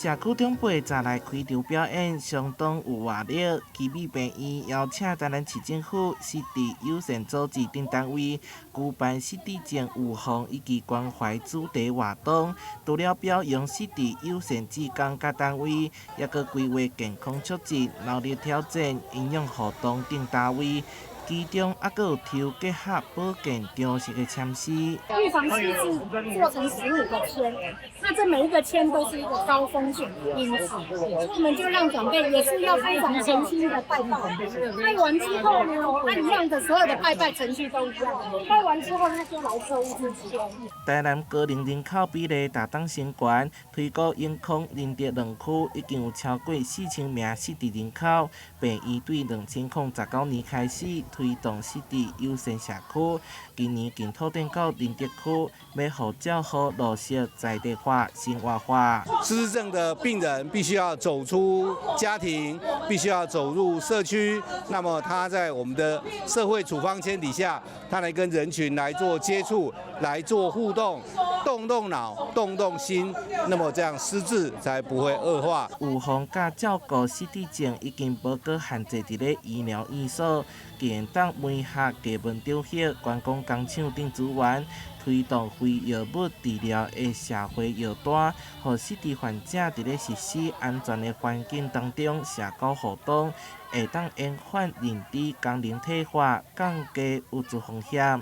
社區長輩就來開場表演，相當有活力。奇美病院邀請台南市政府失智友善組織等單位舉辦失智症預防以及關懷主題活動，除了表揚失智友善志工佮單位，抑閣規劃健康促進、腦力挑戰、營養活動等單位。其中抑閣有抽結合保健常識的籤詩。預防失智做成15個籤，那這每一個籤都是一個高風險因子，所以我們就讓長輩也是要非常誠心的拜拜。拜完之後呢，那一樣的所有的拜拜程序都一樣。拜完之後，他就來抽一支籤。台南高齡人口比例逐冬升懸，推估永康、仁德兩區已經有超過4000名失智人口。病院對2019年開始推動失智友善社區，今年更拓展到仁德區，欲予照護落實在地化、生活化。失智症的病人必須要走出家庭，必須要走入社區。那麼他在我們的社會處方簽底下，他來跟人群來做接觸，來做互動，動動腦，動動心，那麼這樣失智才不會惡化。預防佮照顧失智症已經無閣限制佇咧醫療院所，會當媒合藝文場域、觀光工廠等資源，推動非藥物治療的社會藥單，予失智患者佇咧實施安全的環境當中社交互動，會當延緩認知功能退化，降低鬱卒風險。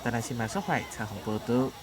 台南新聞所採訪報導。